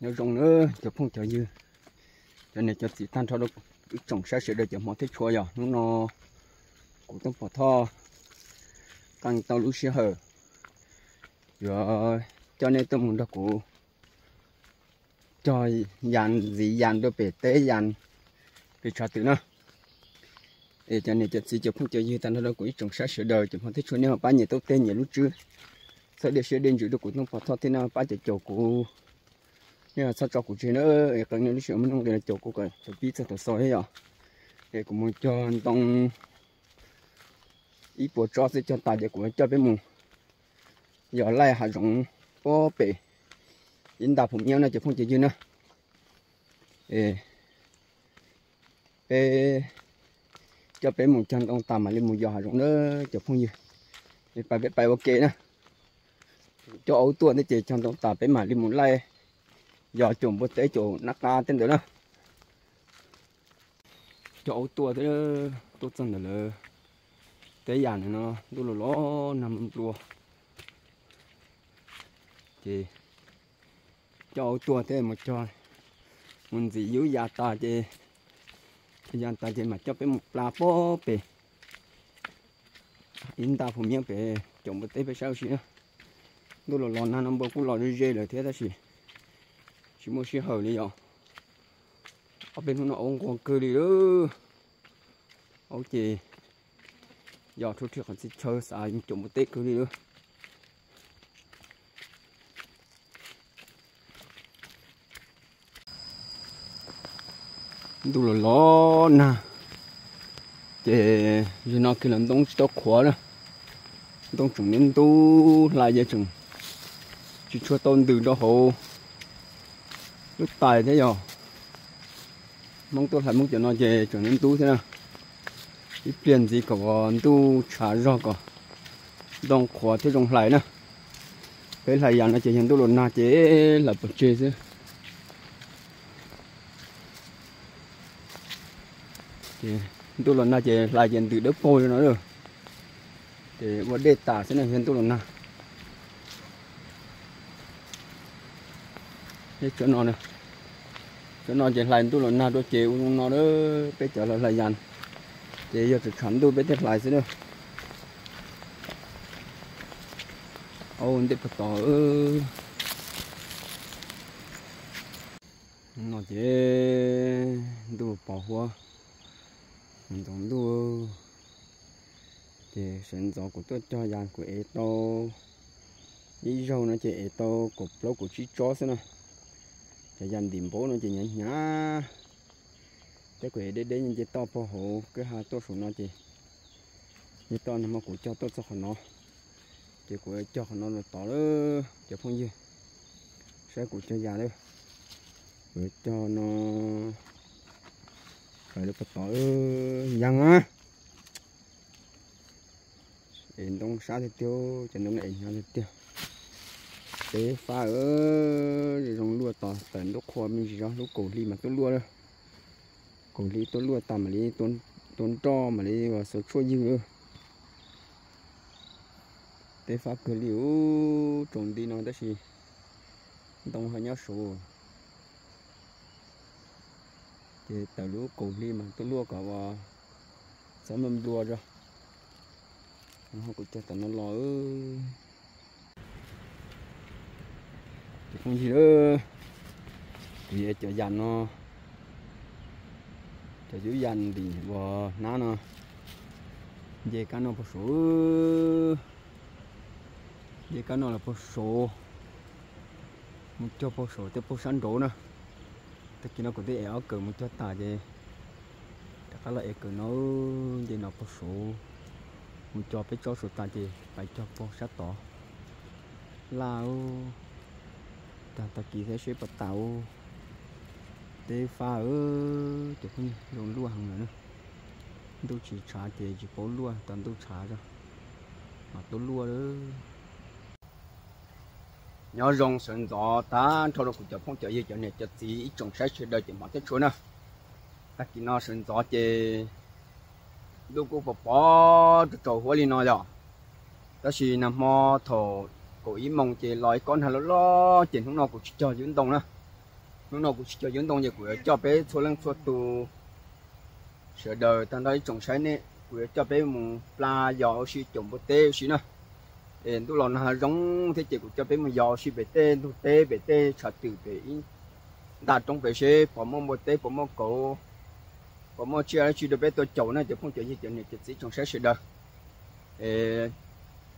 Nyob zoo nawb cov phooj cov ywg, cov niam cov txiv tag nrho rau ib tsoom saib sawv daws cov hmov thiab tshua. Yog hnub no kuv Tooj Pov Thoj qee tau lub sij hawm yuav coj nej tuaj mus nrog kuv cog yas ntxiv yas rau pem teb yas pem tshav twm na. Es cov niam cov txiv cov phooj cov ywg tag nrho rau kuv ib tsoom saib sawv daws cov hmov thiab tshua, nej ho pab nyiam taub teg nyiam lub tswb, txhawb diaj siab diaj ntsws rau kuv Tooj Pov Thoj thiab na, pab caum caum kuv. Nej txhob tso kuv tseg na, es qee nej lub sij hawm muaj nuj nqis los caum kuv kom thaum pib txog thaum xaus thiab yom. Es kuv mus cog ntoo ib puas tsob xwb, cog tas ces kuv coj peb mus yos laij hav zoov pob pem ib nta phu miab no cov phooj cov ywg na. Es peb coj peb mus cog ntoo tas mam li mus yos hav zoov na cov phooj ywg. Es pais peb pais ua ke na. Coj aub tuaj thiab ces cog ntoo tas peb mam li mus laij yos caum npua teb caum nab qab tej ntawd na. Coj aub tuaj thiab, tuaj txog ntawm lawv teb yam no ntuj los los nag nplua nplua. Ces coj aub tuaj thiab mus cog, mus ntxiv yub yas tas ces, yas tas ces mam coj peb mus plas pob pem ib nta phu miab pem caum npua teb peb saib ua si na. Ntuj los los nag no npua kuj los ze ze lawm thiab tab sis tsis muaj sij hawm li yom. Ob peb hnub no aub nquag kawg li lawm. Aub ces yos rhuav rhi qhov txhia chaw xav caum npua teb kawg li lawm. Ntuj los los nag ces zaum no kiag los ntoo tsis tau qhuav na. Ntoo tseem ntub hlais ces tseem tsis tshua tau ntws rau hauv lub tais thiab yog. Hmoob tuaj hlais Hmoob cov no ces tseem ntub thiab na. Ib pliag ntxiv kom ntuj tshav zog kom ntoo qhuav thiab zoo hlais na. Peb hlais yas no ces yog ntuj los nag ces hlais pov tseg xwb. Ces ntuj los nag ces hlais ces ntws dawb paug li no. Ces ua dej tas xwb na yog ntuj los nag. Tsob no, tsob no ces hlais ntuj los nag dua ces ua zoo no a, peb cov hlais yas ces yog tseem tshav ntuj peb thiaj hlais xwb na. Au ntej puag tod no ces ntuj pos huab, ntxoov ntuj. Ces sawv ntxov kuv tuaj cog yas kuv ev tau ib zaug no ces ev tau kaum plaub kaum tsib tsob xwb na. Cov yas ntim npaum no ces hnyav hnyav. Thiab kuv ev deb deb nce toj puag hauv kwj ha tuaj saum no ces nce toj nag hmo kuv cog tuaj txog qhov no ces kuv cog qhov no los tod lawm cov phooj ywg. Saib kuv cog yas lawm, kuv cog no raws li puag tod yas a. Es ntoo sab tiag tiag, cov ntoo no es hnyav tiag tiag. Peb fab zoo zoo luaj tos tawm ntuj qhua me ntsis zog lub kaum hli mas tuaj luaj. Kaum hli tuaj luaj tas mam li tua nroj mam li xuas tshuaj ywg. Peb fab kawg li ub, tsaus nti no tab sis ntoo ho nyob saud. Ces tawm lub kaum hli mas tuaj luaj kom ua txhob nplua nplua zog. Kuv cog tom no los. Ces phooj ywg, kuv yuav cov yas no, cov yub yas ntim uas hnab no, nce kab no puag saud, nce kab no los puag saud, mus cog puag saud tej puag sab nraud na. Tag kis no kuv twb ev ob kawm mus cog tas ces rov qab los ev kawm no, nce no puag saud, mus cog peb tsob saud tas ces pais cog puag sab tod. Laj ub, tag tag kis thiab seb puas tas ub. Teb fab, cov phooj ywg, zoo luaj heev lawm na. Ntuj tsis tshav ces tsis paub luaj, tau ntuj tshav zog mas tuaj luaj lawm. Nyob zoo sawv ntxov tag nrho rau kuv cov phooj cov ywg cov niam cov txiv ib tsoom saib sawv daws cov hmov thiab tshua na. Tag kis no sawv ntxov ces ntuj kuj pos pos rau tsaus huab li no yom. Tab sis nag hmo thaum kaum ib moos ces los ib kob nag loj loj ces hnub no kuv tsis cog yub ntoo na. Hnub no kuv tsis cog yub ntoo ces kuv yuav coj peb txhua leej txhua tus sawv daws tag nrho ib tsoom saib nej, kuv yuav coj peb mus pla yos ua si caum npua teb ua si na. Es ntuj los nag zoo thiab ces kuv coj peb mus yos ua si pem tej ntug teb pem tej tshav twm pem ib nta roob pem seb puas muaj npua teb puas muaj kauv puas muaj tsiaj dab tsi rau peb tau caum na cov phooj cov ywg cov niam cov txiv tsoom saib sawv daws. Es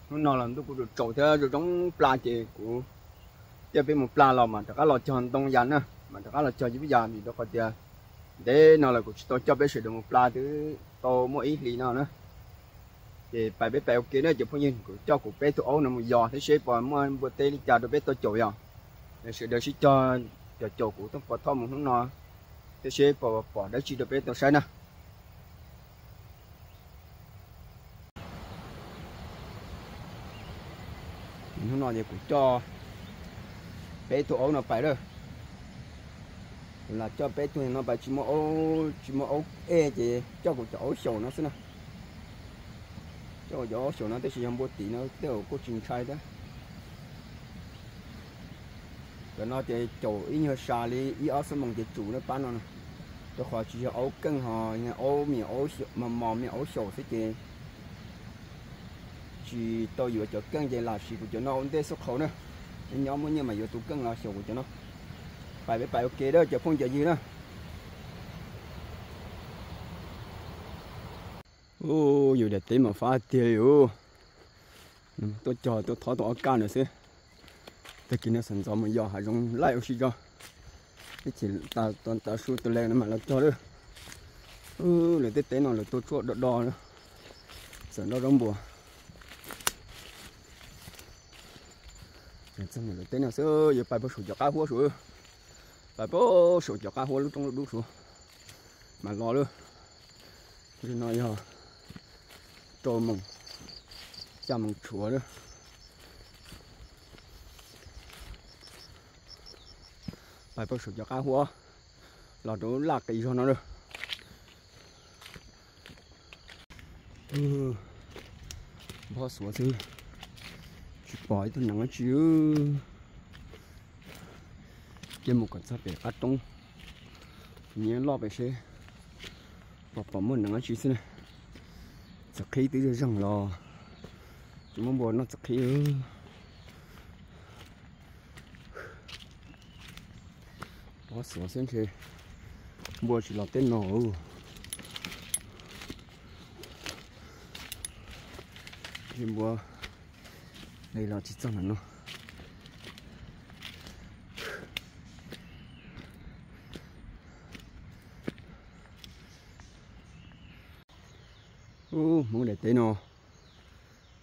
hnub no los ntuj kuj tsaus tsaus thiab zoo zoo pla ces kuv coj peb mus pla los mas rov qab los cog ntoo yas na, mas rov qab los cog yub yas vim rau qhov tias ntev no los kuv tsis tau coj peb sawv daws mus pla twb tau muaj ib hlis no na. Ces pais peb pais ua ke na cov phooj ywg, kuv coj kuv peb tug aub no mus yos thiab seb puas muaj npua teb li cas rau peb tau caum yom. Sawv daws sib cog cov caum kuv tub pov thoj mus hnub no thiab seb puas pom dab tsi rau peb tau saib na. Hnub no ces kuv coj peb tug aub no pais lawm. Kuv lam coj peb tug no pais tsis muaj aub, tsis muaj aub ej ces coj kuv cov aub xyaum no xwb na. Coj kuv cov aub xyaum no tab sis yog npua tim no tej zaum kuj tsis ntshai thiab. Cov no ces caum ib nyuag sa li ib ob xuab moos ces tsum lawm pab no, rau qhov tsis yog aub keej ho yog aub me aub mos mos me aub xyaum xwb ces tsis tau yuav cov keej ces lam siv kuv cov no ua ntej xub qhau na. Nyob muaj nyiaj mas yuav tus keej los xyaum kuv cov no. Pais peb pais ua ke da cov phooj cov ywg na. Ub, yus daim teb mas fab tiag li. Tuaj cog tuaj thob tuaj ob kaj ntawd xwb. Tag kis no sawv ntxov mus yos hav zoov laij ua si tso. Ib chim tav su tus le no mam los cog lawm. Lawv tej teb no lawv tua tshuaj do do, txawm nroj zaub npua. Txog lawv teb no xwb yuav pais puag saum cov qab huab saud. Pais puag saum cov qab huab lub roob lub dub saud mas los lawm. Ntawm no yog rau moos, xya moos tshuav lawm. Pais puag saum cov qab huab los rau laj qis zog no lawm. Npog xuav xwb, tsis pom ib tug neeg dab tsi. Cia mus kom txog pem qab roob, nyiav loj pem seb puas pom muaj neeg dab tsi xwb na. Txiv qhib twb zeeg zeeg los tsis muaj npua noj txiv qhib. Npog xuav xwb ntshe npua tsis los tej no. Ntshe npua los tsis txog ntawm no. Ub, Hmoob daim teb no,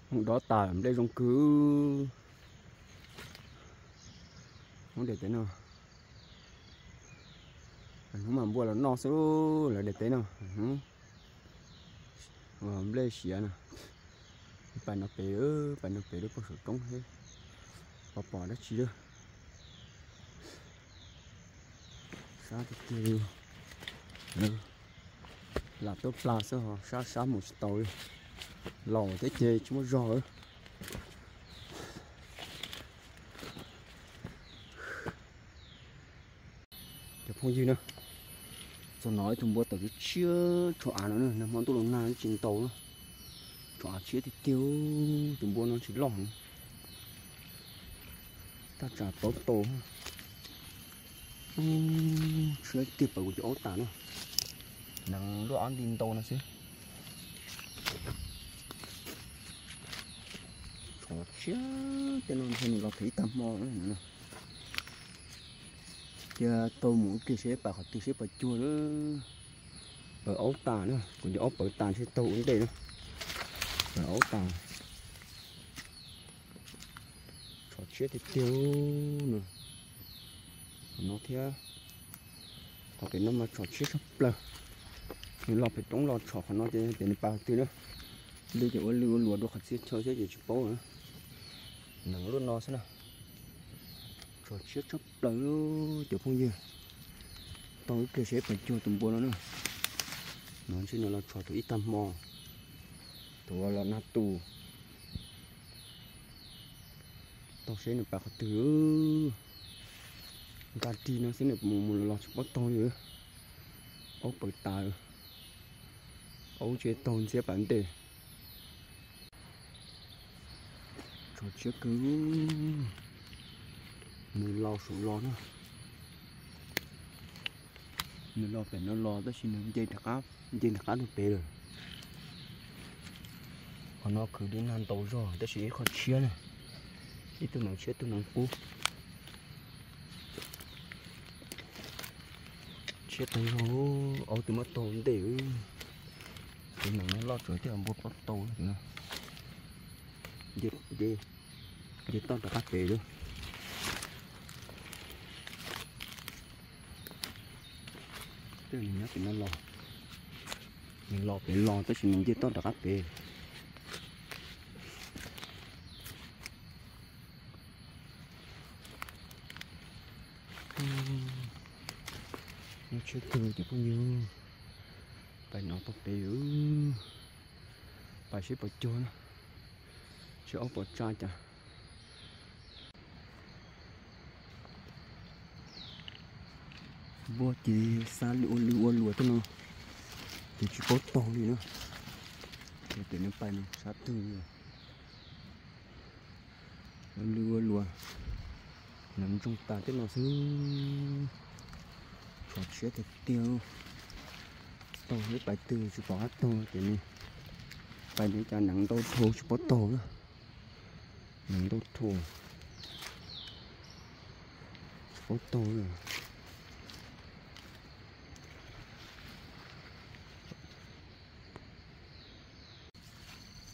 Hmoob dob tas nplej zoo kawg. Hmoob daim teb no, Hmoob mas npua los noj xwb lawv daim teb no. Nplej siav no, pais no pem, pais no pem lub puag saum roob seb pom pom dab tsi lawm. Sab tiag tiag li, lam tuaj plag xwb ho sab sab mus tsis tau li. Laus thiab ces tsis muaj zog. Cov phooj ywg na, txog no ib tug npua tawm tshiab tshiab tsho av no, nag hmo ntuj los nag tsis ntaus na. Tsho av tshiab tiag tiag, tus npua no tsis loj heev. Thaj tsam plaub tau. Tshiab tiag, pawv kuv cov aub tas na. Nees luaj ob nti ntau no xwb. Tsho tshiab tej no ntshe nws los thaiv ib tag hmo. Cia tau mus ua ke seb pais qhov twg seb puas cuag lawm. Pawv aub tas na, kuv cov aub pawv tas ntshe taug ua ntej na. Pawv aub tas. Tsho tshiab tiag tiag no. Qhov no thiab, qhov pem no mas tsho tshiab tshaj plaws. Nws los pem roob los tsho qhov no ces tias nws pais qhov twg na. Lwj ces ua lwj ua luas rau qhov txhia chaw thiab ces tsis paub na. Nees luaj no xwb na. Tsho tshiab tshaj plaws cov phooj ywg. Tau ib pliag seb pais cuag tus npua no na. No ntshe nws los tsho thaum ib tag hmo, thaum los nag tu. Tau seb nws pais qhov twg. Nqa rig no xwb nws mus mus los los tsis paub taug li. Aub pawv tas, aub tsis taug ntxiab pas ntej. Tsho tshiab kawg, nws los saum los na. Nws los pem no los tab sis nws nce rov qab, nce rov qab rau pem lawm. Qhov no khwv li nag ntau zog tab sis ib qho tshiab na, ib tug nees tshiab ib tug nees qub. Tshiab tag zog, aub twb muab taug ntej. Tus nees no loj tsuav thiaj npua pob tau. Nce toj rov qab pem lawm. Nws nyob pem no los, nws los pem los tab sis nws nce toj rov qab pem. Nyob tshiab kawg cov phooj ywg, pais no tau pem, pais seb puas cuag na, seb aub puas tsa cas. Npua ces xa lwj ua lwj ua luas tej no ces tsis paub taug li na. Ces nws pais no sab twg li, ua lwj ua luas, nees ntsoog tas tej no xwb. Tsho tshiab tiag tiag, taug ib pais twg tsis pom qab taug ces nws pais nws cas nees ntau dhau tsis paub taug na. Nees ntau dhau tsis paub taug na.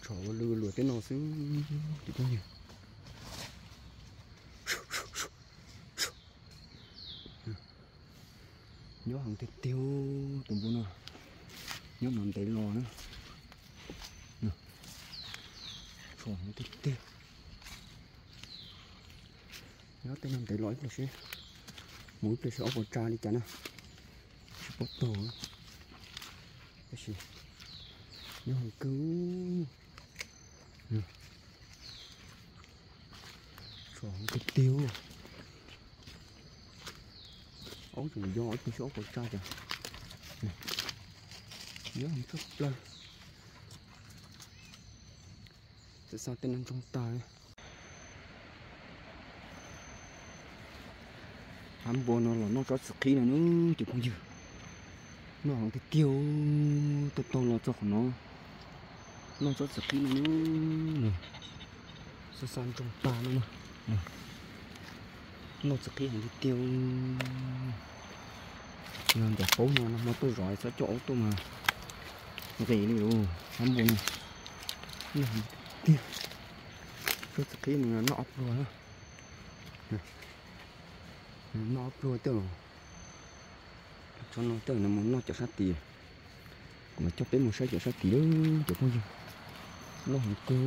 Tsho ua lwj luas tej no xwb. Nyob heev tiag tiag tus npua no, nyob no ntev los na. Tsho heev tiag tiag. Nyob tej no ntev los ib pliag seb, mus ib pliag seb aub puas tsa li cas na. Tsis paub taug, tab sis nyob heev kawg. Tsho heev tiag tiag. Aub tseem yog ib pliag seb aub puas tsa cas. Nyob heev tshaj plaws. Txawm xa tej no ntsoog tag. Hab npua no los noj tsob txiv qhib no na cov phooj ywg. Noj heev tiag tiag, taug taug los txog qhov no. Noj tsob txiv qhib no na. Xa xa ntsoog tag no na. Noj txiv qhib heev tiag tiag. Yog ntawm paub no no tuaj zov txhob coj aub tuaj mas nqis li lauj. Hab npua no noj heev tiag. Tsob txiv qhib no noj ob pluag na. Noj ob pluag tej, tsob no tej no mus noj cov sab tid. Kuv mam coj peb mus saib cov sab tid cov phooj ywg. Noj heev kawg.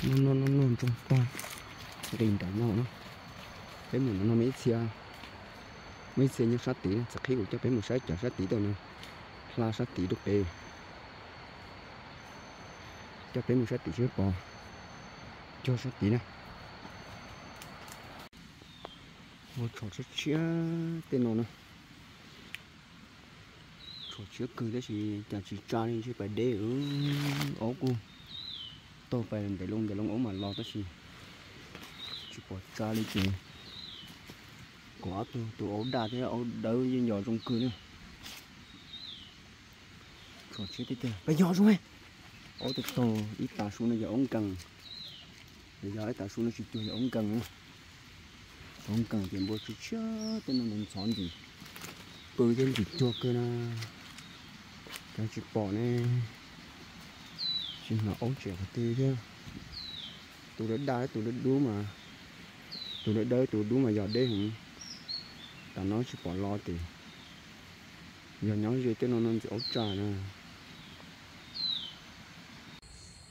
Noj noj noj noj ntsoog tag, nqis nram no na. Peb mus no muaj ib txhia, muaj ib txhia nyob sab tid, txiv qhib kuv coj peb mus saib cov sab tid tau na. Hla sab tid rau pem. Coj peb mus sab tid seb pom cuag sab tid na. Ua tsho tshiab tshiab tej no na. Tsho tshiab kawg tab sis cas tsis tsa li, ntshe pais deb. Aub kuj taug pais ntev loo ntev loo aub mam los tab sis tsis pom tsa li ces kom ob tug tus aub daj thiab aub dawb yeej yos zoo kawg na. Tsho tshiab tiag tiag, peb yog zoo. Aub taug taug ib tav su no yog aub nkees, yog ib tav su no tsis cuag yog aub nkees. Aub nkees ces npua tshiab tshiab tej no ntxhov ntxim pw thiab ntxim cuag kawg na. Cov tsis pom ne, tsis hnov aub tsev qhov twg thiab. Tus dawb daj tus dawb dub mas, tus dawb dawb tus dub mas yog deb heev. Tam no tsis pom los ces yog nyob ze tej no no ntxim aub tsa na.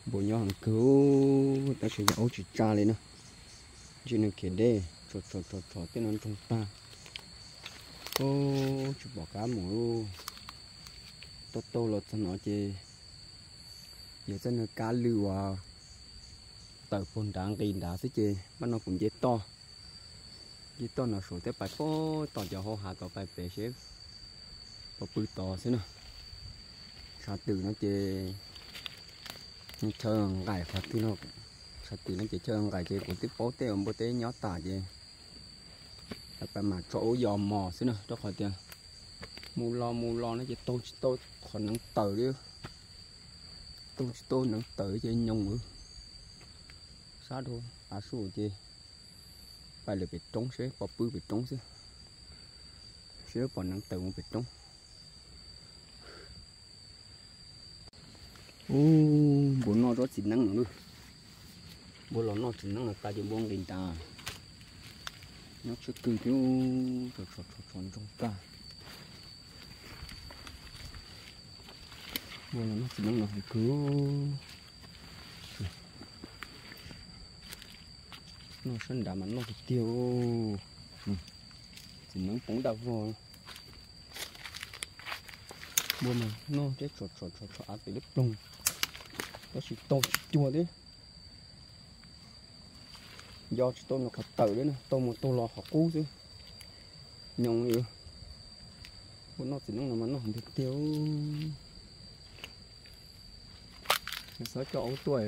Npua nyob heev kawg tab sis yog aub tsis tsa li na. Ntshe nws khiav deb, tsho tsho tsho tej no ntsoog tag. Tsis pom qab mus. Taug taug los txog no ces yog txoj niag kab lwj uas tawm puag nrad nqis nrad xwb ces npaj no kuv nce toj. Ib toj no saum thiab pais pem tom cov hauv hav tod pais pem seb puas pw tod xwb na. Tshav twm no ces chaw nqaim qhov twg no, tshav twm no ces chaw nqaim ces kuv twb paub tej uas npua teb nyob tas ces pais mam tso ub yos mos xwb na, rau qhov tias mus los mus los no ces taug tsis tau qhov neev tawm li, taug tsis tau neev tawm ces nyoos sab rau av su ces pais lawm pem roob seb puas pw pem roob xwb, seb pom neev tawm mus pem roob. Ub, npua noj tsob txiv neeb no lawm. Npua los noj txiv neeb no tas ces npua nqis nrad, nyob tshuab twg thiab, tso tso tso ntsoog tag. Npua los noj txiv neeb no heev kawg. Noj sab nrad mas noj tiag tiag. Txiv neeb poob daj vog. Npua mas noj thiab tso tso tso av pem lub ploog, tab sis taug tsis cuag thiab. Nco tsis tau nws qhov tawm li na, taug mus taug los qhov qub xwb. Nyoos li. Npua noj txiv neeb no mas noj heev tiag tiag. Nws txhob coj aub tuaj,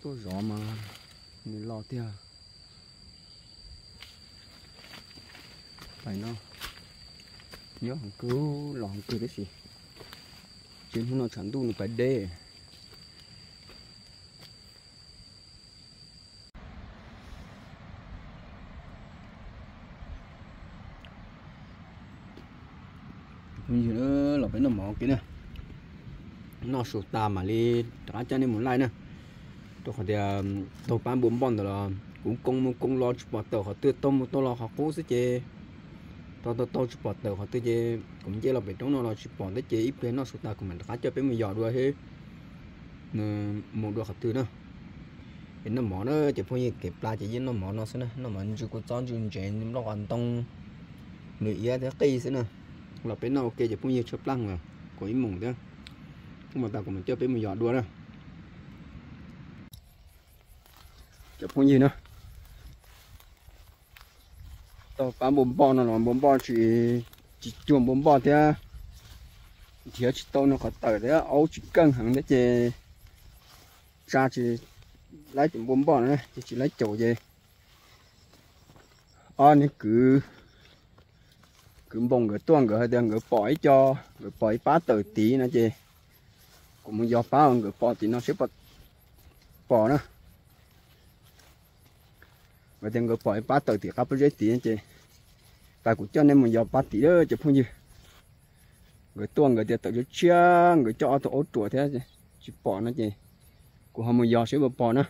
tuaj zov mas nws los tiag. Pais no nyob heev kawg, los heev kawg tab sis tsis hnub no tshav ntuj nws pais deb. Los peb noj mov ua ke na. Noj su tas mam li rov qab coj nej mus laij na. Rau qhov tias taug pab npua npoj ntawd los kuv koom mus koom los tsis pom tawm qhov twg, taug mus taug los qhov qub xwb ces taug taug taug tsis pom tawm qhov twg ces kuv nce los pem roob no los tsis pom thiab ces ib pliag noj su tas kuv mam rov qab coj peb mus yos dua thiab mus dua qhov twg na. Es noj mov na ces phooj ywg, kev pla ces yeej noj mov no xwb na, noj mov ntsw kua txob ntsw ntsev nplooj qos ntoo, nws iab thiab qij xwb na. Los peb noj ua ke ces phooj ywg, tshaw plaaj os, kuv ib moos thiab, mus tas kuv mam coj peb mus yos dua na. Cov phooj ywg na, taug pab npua npoj no los npua npoj tsis, tsis cuag npua npoj thiab, nrhiav tsis tau nws qhov tawm thiab, aub tsis keej heev thiab ces tsa tsis laib caum npua npoj no ces tsis laib caum ces ob niag kwv, kwv npoo nkawd tuaj nkawd hais tias nkawd pom ib co, nkawd pom ib pab tawm tid no ces kuv mus yos pab nkawd pom tid no seb pom na. Nkawd tias nkawd pom ib pab tawm tim qab pob zeb tid ces tas kuv coj nej mus yos pab tid lawm cov phooj ywg. Nkawd tuaj nkawd tias tawm tshiab tshiab, nkawd coj ob tug aub ruam thiab tsis pom no ces kuv ho mus yos seb puas pom na.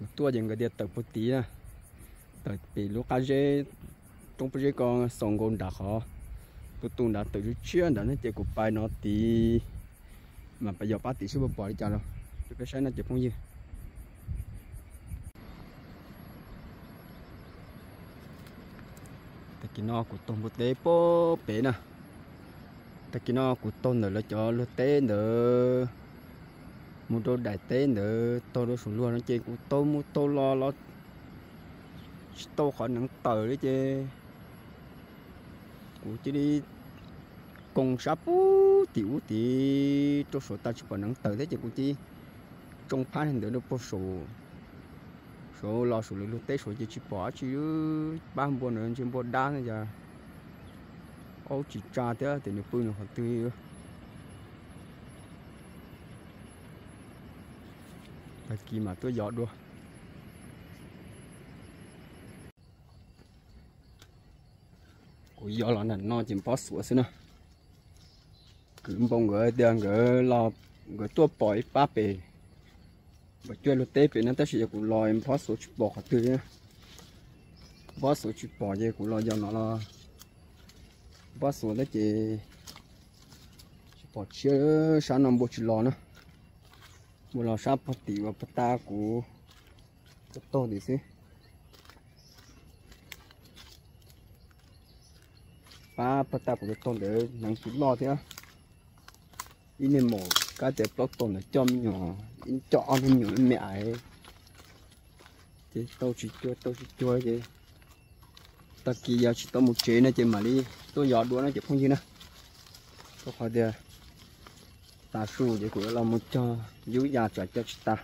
Nkawd tuaj ces nkawd tias tawm puag tid na, tawm pem lub qab zeb, roob pob zeb ko xaus nkaus nram qhov tus tus nrad tawm tshiab tshiab nrad ne ces kuv pais no tid mas pais yos pab tid seb puas pom li cas los rau peb saib no cov phooj ywg. Tag kis no kuv taug npua teb puag pem na. Tag kis no kuv taug ntawm lawv cov luag teb ntawd mus rau daim teb ntawd taug rau saum luag no ces kuv taug mus taug los los tsis tau qhov neev tawm li ces kuv cia li koom sab puag tim ub tid rau saum tas tsis pom neev tawm thiab ces kuv cia li tsoo phab ntawd rau puag saum, saum los saum lawv luag teb saud ces tsis pom dab tsi, pab npua ntawd ntshe npua dab ne yog aub tsis tsa thiab tias nws pw nws qhov twg. Tag kis mam tuaj yos dua. Kuv yos los nram no ces nphob xuav xwb na. Kwv npoo nkawd tias nkawd los, nkawd tuaj pom ib pab pem npam cuaj luag teb pem no tab sis yog kuv los nphob xuav tsis pom qhov twg li. Nphob xuav tsis pom ces kuv los yos no los nphob xuav thiab ces tsis pom tshiab, sab no npua tsis los na. Npua los sab puag tim uas puag ta kuv taug tim xwb. Pab puag ta kuv taug ntawd hneev kuv loj thiab. Ib niag maum kab tias plaub tog ntawd coj me nyuam, coj ob niag me nyuam me me aiv Ces tau tsis cuag, tau tsis cuag ces tag kis yog tsis tau mus tsev no ces mam li tuaj yos dua no ces phooj ywg na. Rau qhov tias tav su ces kuv yuav los mus cog yub ya tsam cog tsis tas.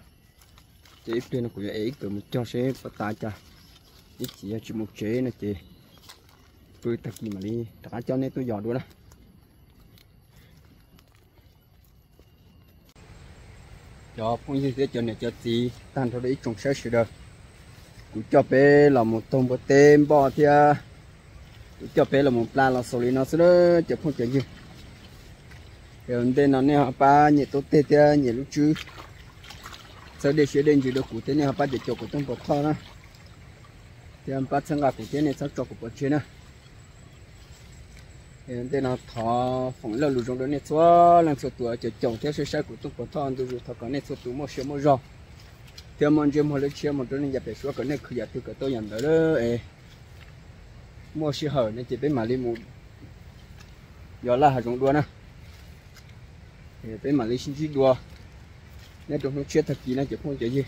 Ces ib pliag no kuv yuav ev ib kawm mus cog seb puas tas cas. Ib chim yog tsis mus tsev no ces pw tag kis mam li rov qab coj nej tuaj yos dua na. Cov phooj ywg thiab cov niam cov txiv tag nrho rau ib tsoom saib sawv daws, kuv coj peb los mus taug npua teb npoj thiab kuv coj peb los mus pla los xaus li no xwb na cov phooj cov ywg. Ntej no nej ho pab nyem tub teg thiab nyem lub tswb, txhawb dej siab dej ntsws rau kuv thiab nej ho pab caum caum kuv tub puas thoj na, thiab pab txhawb nqa kuv thiab nej txhob tso kuv pov tseg na. Ntej no thov foom laj lus zoo rau nej txhua leej txhua tus cov caum thiab saib saib kuv tub puas thoj ntu zus, thov kom nej txhua tus muaj sia muaj zog thiab muaj ntsej muag lub tshiab mus rau nej yav pem suab, kom nej khwv yam twg kom tau yam ntawd lawm es muaj sij hawm no ces peb mam li mus yos laj hav zoov dua na. Peb mam li sib ntsib dua nyob rau hnub tshiab tag kis no cov phooj cov ywg.